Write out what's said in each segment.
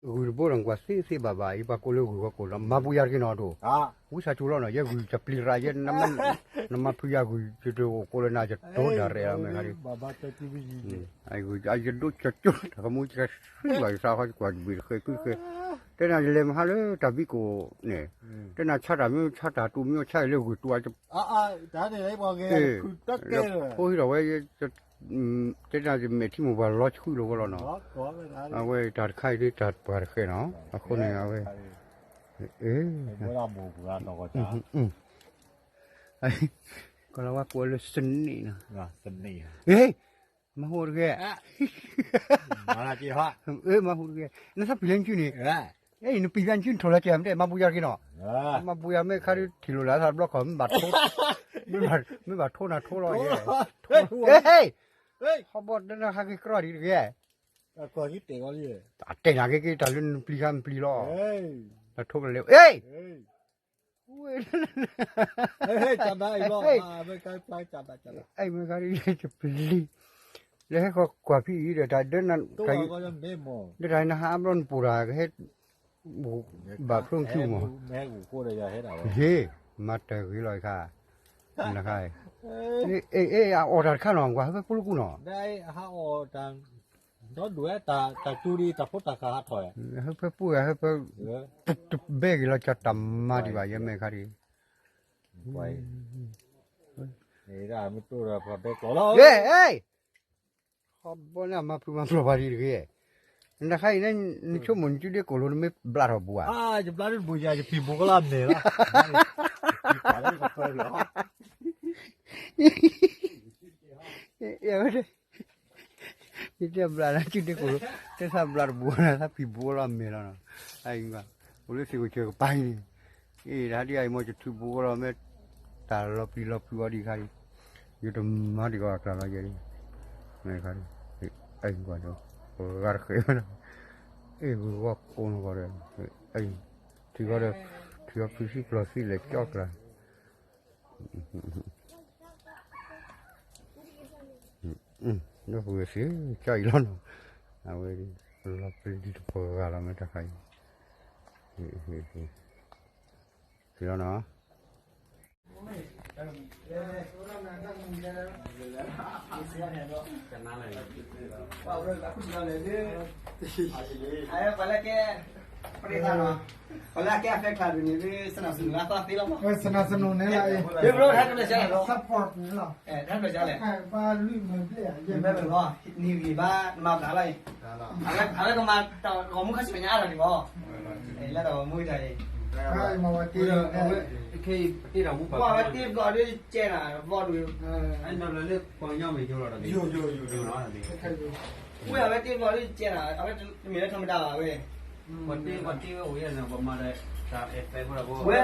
ဂုၢ်တဘိဒီးကွၢ်သ့သ့ဘၣ်ဘၣ်အံၤ ပှၤကိးလၢဂုၢ်ဂီၢ်ကိၢ်လီၤ မၤပူၤယၤတက့ၢ်နီၤဒိၣ်, ဝံသးစူၤလီၤနီၤ ယဲဂုၢ်တပျံၤရၤယဲ, နမၤဖုးယၤဂုၢ် ယတအိၣ်ကိးလၢနၤ ယတိၤဒၣ်ရဲၣ်လီၤမ့ၢ်ခါဒ် ယဒိၣ်ကၠိကၠိ တၢ်ကမူကဆှံဘၣ်ယသးဃီ ယကွၢ်တဘ့ၣ်တဃဲးကုတဃဲး, တဲနၤယလဲၤမဟါလၢတၢ်ဘံကိၣ်န့ၣ်, တဲနၤဆါတၢ်မ့ၢ်ဆါတၢ်တူၢ်မ့ၢ်ဆါအံၤလၢဂုၢ်တူၢ် ဖိဟံးထီၣ်ဝဲ တဲနၤယမဲာ်ထံမိၢ်ပှၢ်လီၤဆှုလိာ်ဝဲလီၤနီၤ, အဝဲတၢ်တခါအံၤဒ်တၢ်ပှၢ်တဃဲးနီၤ အဃိန့ၣ်အဝဲ ကီၤလၤဝါကိးလၢစနံးနီၤ, မၤဟူတဂ့ၤ, မၤဟူတဂ့ၤ, နသးပံာ်လၢနစုန့ၣ်, အံၤနပံာ်လၢနစုနထိၣ်လီၤကဲမ့ၢ်တဲ မၤပူၤယၤတက့ၢ်နီၤ, မၤပူၤယၤမ့ၢ်ခါဒ်ထံၣ်လိာ်လၢသးတဘျီခီၣ် မ့ၢ်ဘၣ်ထိနၤထိလီၤယဲ, ဟဲ, ဟီဘီတနဟးက့ၤကြီဒံးတဂ့ၤ, တဲနၤက့ၤက့ၤတၢ်လၢနပျံၤခါနပျံၤလီၤ, တၢ်ထိကလဲၤ, ဝဲ အံၤမ့ၢ်ခါဒ်ယတပျံၤ, လၢဟဲဃီကွၢ်ဖံအံၤဒီးတၢ်ဒၢနၤ, ဒီးတၢ်နဟးအါဘျီနပိာ်တၢ်ကဟဲ, ဘၣ်ဖျိနခံမး, ဟ့ၣ်, မၤတၢ်ဂ့ၤလီၤခါ, နခါ, အအီၣ်တၢ်တခါနီၤ ကွၢ်ဟဲဖဲပူၤလၢကူနီၤ, ဟဲဖဲပူၤဂၤဟဲဖဲ, တဘဲဂ့ၤလီၤကၢ်တၢ်မၤဒံးဘၣ်ယဲမ့ၢ်ခါဒ် ဟီဘီန့ၣ်အမၤဖုးမၤပျီၢ်ပှၤဒံးတဂ့ၤ, နတခါအံၤန့ၣ် နဆိကမိၣ်နစုဒ့ကိၣ်လိၤ နမ့ၢ်ဘျးထီၣ်ဘူးဧါ, ယဘျးဒ်ဘူးယၤ ယဖံးဘူးကလီၤမဲာ်လီၤ, ယတဲဘျးလၢစုဒ့ကိၣ်လိၤ တဲသးဘျးတဘူးန့ၣ်သးဖံးဘူးကလီၤမဲာ်လီၤနီၤ, အံၤ အိၣ်လၢသ့ၣ်ခိၣ်ဆၢကပၤအံၤန့ၣ်, အ့ၣ် တၢ်ဒ်အံၤမ့ၢ်ယထုးဘူးကလီၤမ့ၢ်, တၢ်လီၤပျံၤလီၤဖုးအီၤဒံးခါအံၤ, ယတမၤဒံးကီးအကျါလီၤယဲ, မ့ၢ်ခါ, အံၤကွၢ်ဒီး, ပဂၤတဃဲးဝဲဒီး, အ့ၣ် ဂုၤဂီၢ်ကိးနဂီၢ်ဒီး, အံၤ, ထံဂီၢ်ဒီး, ထံဂီၢ်ဖုးဆံပျီၤသံလဲၤကၠီကျါ ဒီပုၢ်ဝဲၢ်သ့ၣ် ကၠီအံၤလီၤနီၤ, အဝဲ လီၤပျံၤတပှၤဂၤလီၤမ့ၢ်တၢ်ခါအံၤ, လီၤနီၤ ပှၤလၢကဲ ပရ့သးနီၤ, ပှၤလၢအကဲအဖဲကျါဒ်န့ၣ် စနၢ်စနူၤအသီသ့လီၤမး, စနၢ်စနူၤန့ၣ်လီၤ, တၢ်တဘျီတၢ်တဘျီစ့ၢ်လီၤ, တၢ်တဘျီစ့ၢ်လီၤ, နံၤဂံၢ်ဘါ နမၤပှၤလီၤအံၤ, အဝဲကမၤတၢ်ဂီၤမူခါဆူညါအါထီၣ်ဒံးမး, လၢတၢ်ဂီၤမူတၢ်အံၤ, ပှၤဝဲတ့ဘျီဒ်ကဲနၤဘီဒုး, ဝဲအဝဲတ့ဘျီဒ်ကဲနၤ အဝဲတမ့ၢ်လၢထီမတၤဘၣ်ဝဲ, ပှၤတ့ပှၤတ့ဝဲအိၣ်ယဲန့ၣ် ပှၤမၤဒီး တၢ်အဲၣ်ပဲဖိတၢ်ဖိ, ဝဲ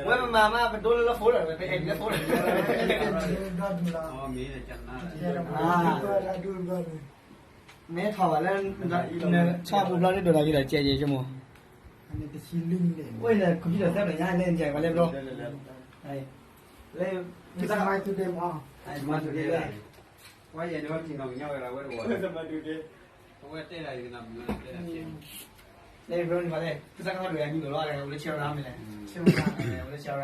ဝဲပမၤမး ပဒိလၢလၢဖိဒီး ပအဲၣ်ဒ်လၢဖိဒီး, မ့ၢ်ထီၣ်ဘၣ်လၢ ဆီပူၤဘျီဒ်ဒိၣ်တၢ်က့ၤဒီး ကဲယဲဆိကမိၣ်, အိၣ်ဒီး computer သၢပျၢၤညါလဲၣ် နကဲပှၤလဲၤဘျီ, လၢ မၤသူၣ်ဒ့လဲၣ်, ဝဲယဲန့ၣ်ဝဲထံၣ်နီၢ်ကညီဝဲဒၣ်ဝဲတဝီ, အဝဲတဲဒၣ်ယကနၣ်မုာ်လီၤတဲဒၣ်, လၢဘျီန့ၣ်ပှၤလဲၣ် ပသးကဟီဒိၣ်ယၤမံၤလိာ်လီၤ လၢဆဲရါမ့ၢ်လဲၣ်, လၢဆဲရါ,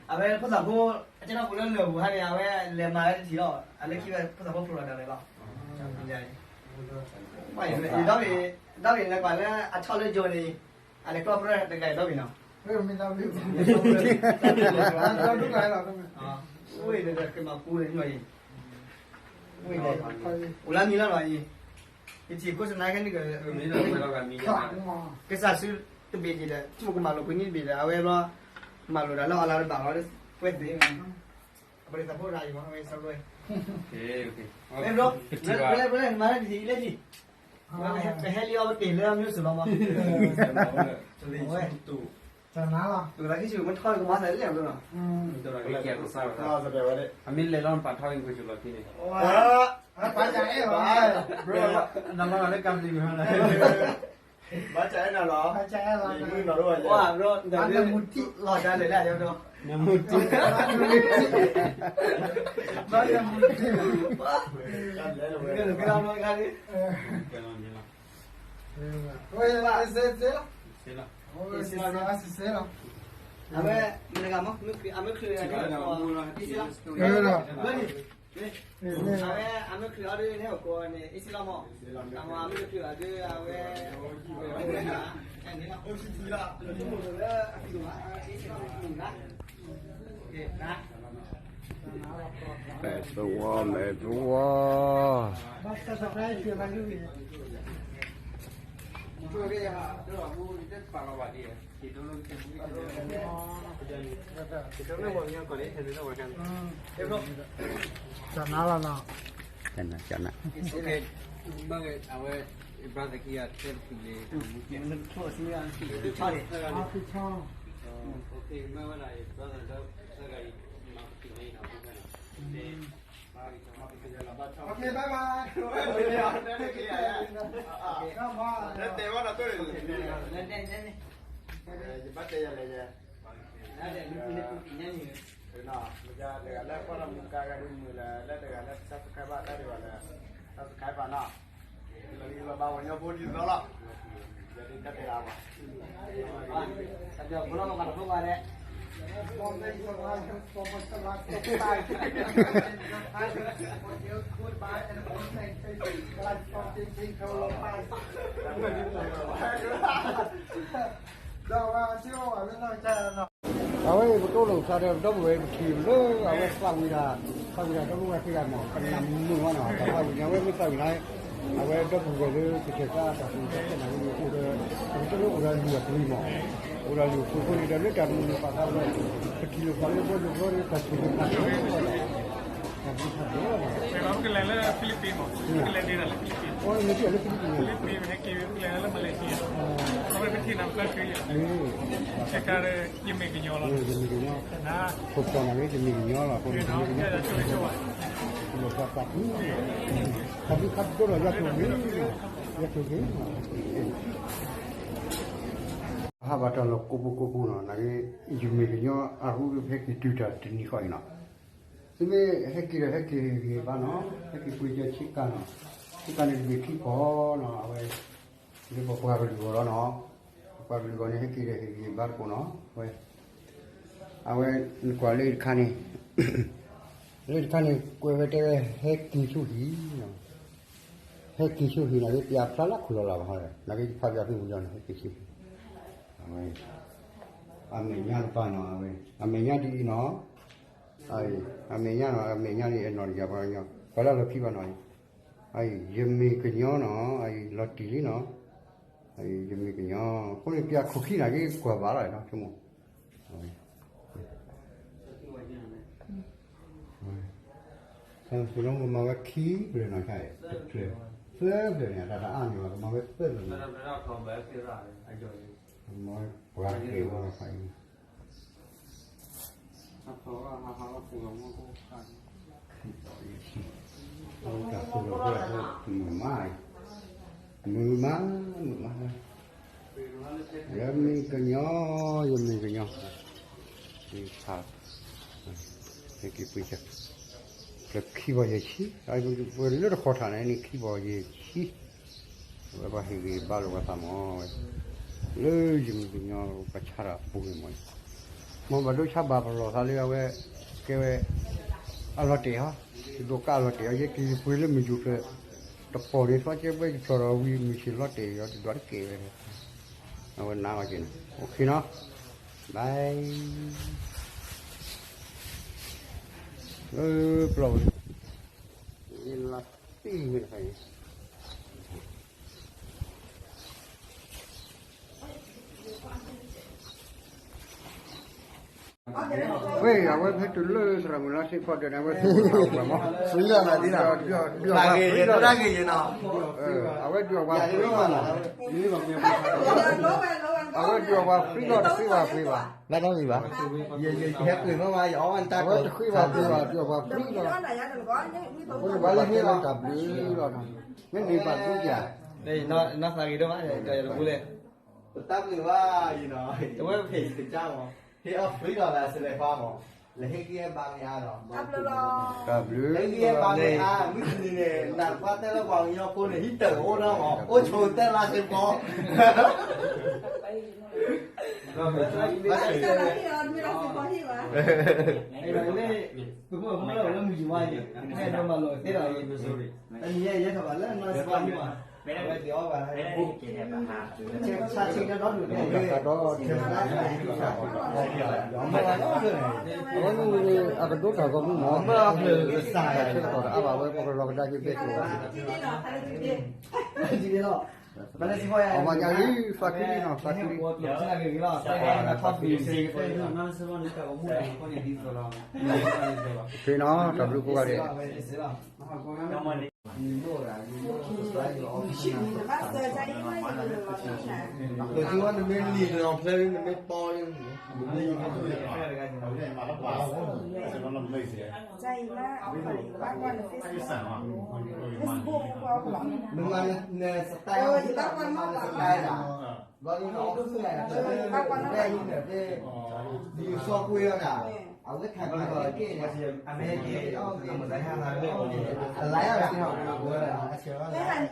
အဝဲဖိသၣ်ဖိ အကဲထီၣ်ပူၤလၢလၢၢ်ပူၤဟါန့ၣ် အဝဲလဲၤမၤဝဲတထံၣ်လီၤ အလၢခံဝဲဖိသၣ်ဖိဖျိးလီၤတၢ်လဲၣ်လီၤ, ဒီးဒီးန့ၣ်လဲၤကွၢ်လၢအဆီၣ်လၢယိာ်န့ၣ်, အလဲၤကျီၢ်ပြၢတဂၤဒီးဘ့ၣ်နီၤ, ဝဲဒီးကမၤပူၤန့ၣ်ညီအံၤ, အိၣ်လၢမံၤလီၤနီၤအံၤ, ယထံၣ်ခိၣ်စနါခဲန့ၣ်က ကစၢ်စုတဘ့ၣ်ဒီး ဆိကမိၣ်ကမၤလိာ်ကွံာ်နံၣ်တဘ့ၣ်ဒီး အဝဲဘျီ မၤလိာ်တၢ်လၢအီၤလၢတဘၣ်လီၤ ဝဲသ့ၣ် အပရံသးဖိတဂၤအံၤမး ဝဲဆၢကဝဲ, မ့ၢ်ဘျီ မၤလၢတထံၣ်အံၤလၢထံၣ်, ပဟဲလံအီၤပတ့ၢ်လၢအမျိုးစုလီၤမး, တနါလီၤ, တနါလီၤ, အမ့ၢ်လဲၤလီၤပာ်ထီၣ်အံၤ ကွၢ်ဆိလီၤခံန့ၣ်, ပာ်စၢ်အဲၣ်လီၤ, နလီၤလၢကၢ်ပျံၤမ့ၢ်ဟီန့ၣ် ဘၣ်ဆၣ်အဲၣ်နၤလီၤ, ဘၣ်ဆၣ်အဲၣ်လီၤ, မုၢ်နီၤတအိၣ်ဘၣ်, နမူတံၢ်လီၤတၢ်လဲၣ်လၢအယီၤဒီး, နမူတံၢ်, ဘၣ်နမူတံၢ်, ကဲလီၤန့ၣ်လီၤ, အဝဲ မ့ၢ်တဂၤမ့ၢ် အမ့ၢ်ချုး အဝဲ အမ့ၢ်ချုးအီၤဒ်န့ၣ် ဟိၣ်ကိးန့ၣ် အ့ၣ်စ့လီၤမး, အမ့ၢ်တချုးအီၤဒ် အဝဲ ပဲသဝီ မဲသဝီ ကနၣ်လီၤနီၤ ကနၣ် ကနၣ် အဝဲ brother ခံဂၤတဲတဖုလံ Okay, bye bye. ယဘၣ်တဲယၤလဲၣ်ယဲ မ့ၢ်တဂၤလၢကွၢ်လီၤမုၢ်ကါဂၤဒ်မုာ်လၢ လၢတဂၤလၢ subscribe ဘၣ်တၢ်ဒံးဘၣ်လၢ subscribe ဘၣ်နီၤ လီၤဂံၢ်လီၤဘါပှၤကညီဖိဒ်သိးလီၤ ယဒ်တၢ်တဲဒၣ်ဘၣ် ဒီးဝဲ ပတိၢ်လိာ်ကစၢ်ဒီး ပဒီပုၢ်ဝဲၢ်ပထံၣ်လၢ အဝဲသးဝံၤဒၣ် သးဝံၤဒၣ်ဒီပုၢ်ဝဲၢ်သ့ၣ်ဂၤမး ကနၣ်မုာ်ဝဲနီၤ သးဝံၤန့ၣ် အဝဲမ့ၢ်သးဝံၤန့ၣ် အဝဲဒီပုၢ်ဝဲၢ်လၢကစၢ်သးပူၤတၢ်ခဲလၢာ်န့ၣ် အိၣ်ဒီး ပကတဲလၢအိၣ်ဒီးလုၢ်အပှ့ၤမး အိၣ်ဒီးလုၢ်အပှ့ၤအဃိန့ၣ်ဒီး လၢတၢ်မနုၤပာ်သးဝဲ ပထံၣ်လိာ်သးလၢဘီယိၤဘီဒီး တၢ်ဆိၣ်ဂ့ၤတၢ်ဆိၣ်ဂ့ၤ တၢ်ဘျုးတၢ်ဖှိၣ် ပကလဲၤလၢဖံလံးပံးမး ပကလဲၤဒၣ်လၢဖံလံးပံး အိၣ် မ့ၢ်ထံၣ်လၢဖံလံးပံး ဖံလံးပံးမ့ၢ်ဟဲက့ၤ ပကလဲၤလၢမလဲၤစံယၤ အဝဲပထံၣ်နၤပသးခုယၤ ခဲကါဒီး ယမ့ၢ်ကညီလီၤ ယမ့ၢ်ကညီ ခိၣ်တီနၤလၢယမ့ၢ်ကညီလီၤ ခိၣ်တီနၤလၢယမ့ၢ်ကညီ လိာ်သးသးခု ခါဒုခါဒိၣ်လီၤ ယွၤဆိၣ်ဂ့ၤ ယွၤဆိၣ်ဂ့ၤ ဟးဘၣ်တၢ်လီၢ်ကိးပူၤကိးပူၤနီၤ နက့ ယမ့ၢ်ကညီအရူဟဲက့ၤတုၤတၢ်တနံၤဃီအံၤနီၤ သုမ့ၢ်ဟဲက့ၤဒီးဟဲက့ၤဂ့ၤဘၣ်နီၤ ဟဲက့ၤပှ့ၤကၢဆ့ကၤနီၤ ဆ့ကၤန့ၣ်တမ့ၢ်ခံဖီနီၤ အဝဲ လၢပပှၤကလုာ်ဂီၢ်လီၤနီၤ ပပှၤကလုာ်ဂီၢ်န့ၣ် ဟဲက့ၤဒီးဟဲက့ၤဂ့ၤဘၣ်တကိးနီၤ ဝဲ အဝဲ နကွၢ်လၢတခါန့ၣ် လၢတခါန့ၣ် ကွဲးဝဲတဲဝဲ ဟဲက့ၤဆူဟံၣ်နီၤ ဟဲက့ၤဆူဟံၣ်နီၤ ပျၢ်ဖျါလၢခိၣ်လီၤလၢ်ဘၣ်ဟီဒီး နက့ယဖးပျၢ်ဖုၣ်မူယီၤန့ၣ် ဟဲက့ၤဆူဟံၣ် အဝဲ အမဲာ်ညါတပၤနီၤ အဝဲ အမဲာ်ညါဒ်အံၤနီၤ အအံၤ အမဲာ်ညါနီၤ အမဲာ်ညါန့ၣ် အနီၢ်တယၤပှၤကညီ ပှၤလၢလီၢ်ခံဘၣ်နီၤ အအံၤ ယမ့ၢ်ကညီနီၤ အအံၤ လီၤတံၢ်လံနီၤ အအံၤ ယမ့ၢ်ကညီ အဃိန့ၣ် ပျၢ်ခိၣ်ခံနီၤ က့ၤကွၢ်ဘၣ်လီၤနီၤ ဆိကမိၣ် သးစူၤလီၤ ကမၤဝဲခံဖျၢၣ်နီၤ တဖျၢၣ် သၢဖျၢၣ်န့ၣ် တၢ်တအါန့ၣ်ဘၣ် ကမၤဝဲသၢဖျၢၣ်န့ၣ် ကမၤဝဲပှၤဃ့ၢ်ဝဲဖးအံၤ တၢ်ဖိလီၤဖိလီၤဖိ မုာ်မး မုာ်မး မုာ်မး ယမ့ၢ်ကညီ ယမ့ၢ်ကညီ ယဖး ဟဲက့ၤပှ့ၤ ဖျၢၣ်ခံဘီယဲၢ်ဆံ ပလၢတဃီၤထးန့ၣ်န့ၣ် ခံဘီယဲၢ်ဆံ အဝဲပှၤဟ့ၣ်ဂံၢ်ဘါလိာ်ပှၤသးမးဝဲ လၢယမ့ၢ်ကညီပှၤဆါတၢ်အပူၤန့ၣ်မး မ်ဘၣ်ဒိဆါဘၣ်ပလီၢ်သးလၢအဝဲ ကဲဝဲ အလီၤတဲာ်ဟီ ယဒိးကးအလီၤတဲာ်အီၤ ယဲက့ၤယပှ့ၤလၢမုၢ်ယူၤဖျၢၣ် တပီၢ်န့ၣ် သီကဲပှဲၤယဖျီၣ်ဒီးဝံၤ မုၢ်ဆ့ၣ်လီၤတဲာ်အီၤ တဒွးတကဲဝဲ အဝဲနးအီၤက့ၤနီၤ OKနီၤ bye လၢပျီၢ်ဝဲ ယလီၤတံၢ်မ့ၢ်တခါအံၤ ဝဲ အဝဲဖဲတုၤလၢသရၣ်မုၣ်လါစ့ဖီဒၢးန့ၣ် အဝဲသူၣ်ပှၤမး free လီၤနၤဒ်နီၤ ဒုးအီၣ်ပှၤ free လီၤ အဝဲဒုးအီၣ်ပှၤ free လီၤ အဝဲဒုးအီၣ်ပှၤ free လီၤ တဃ့ဘၣ်ပှ့ၤဘၣ် ဘၣ်နီတမံၤဘၣ် ယဟဲပှ့ၤမး ယအီၣ်ဝဲတၢ် အဝဲတဃ့ဘၣ်ပှ့ၤဘၣ် ဒုးအီၣ်ပှၤ free လီၤ အဃိန့ၣ် ပှၤလၢဟ့ၣ်လီၤတၢ်ဘျုးလီၤ မ့မ့ၢ်ဘၣ်ဒုးယၤ နီၢ်သးဂ့ၤဒိၣ်မး ယတပူၤလဲၣ် ပတၢ်ဘျုးဘၣ်ယနီၤ တဝဲဖဲယကစၢ်မး ဟ့ၣ်အီၣ် free လီၤ လၢအစလဲၤခွါမး လဲၤဟ့ၣ်ဂံၢ်ဟ့ၣ်ဘါမ့ၢ်အါဒီး, တၢ်ဘျုး, ဟ့ၣ်ဂံၢ်ဟ့ၣ်ဘါမ့ၢ်အါ, မုၢ်တနံၤန့ၣ် နၤတပှၢ်တဲလၢပှၤကညီဖိန့ၣ် ဟံၣ်တၢၢ်အိၣ်နီၢ်မး အိၣ်ဆိးတဲလါစ့ၢ်ကီး, အဝဲန့ၣ်အကဒိၣ်တၢ်ဂီၢ်မုၢ်မး, ဆၢကတီၢ်ဒီးအါဘၣ်ဝဲ ပကလီၤကဒါက့ၤဘ့ၣ်ကိးဘၣ်, အမၤကလံ သးခုလံနီၤ သးခုလံ, သးခုလံ, သးခုလံနီၤ တၢ်ဘျုးကိးဂၤဒဲး, နမ့ၢ်လံာ်လီၤဖျဲ နမ့ၢ်ပီလံ, နမၤန style ဘျီဒ်န့ၣ် အီၣ်ဆူၣ်န့ၣ် တၢ်လၢယံၤန့ၣ် ဒ်စီၤကွံာ်အီၤဒၣ်, အဝဲထံၣ်က့ၤက့ၤ အမဲာ်က့ၤ အမဲာ်က့ၤ အလါယၤဒၣ်န့ၣ်,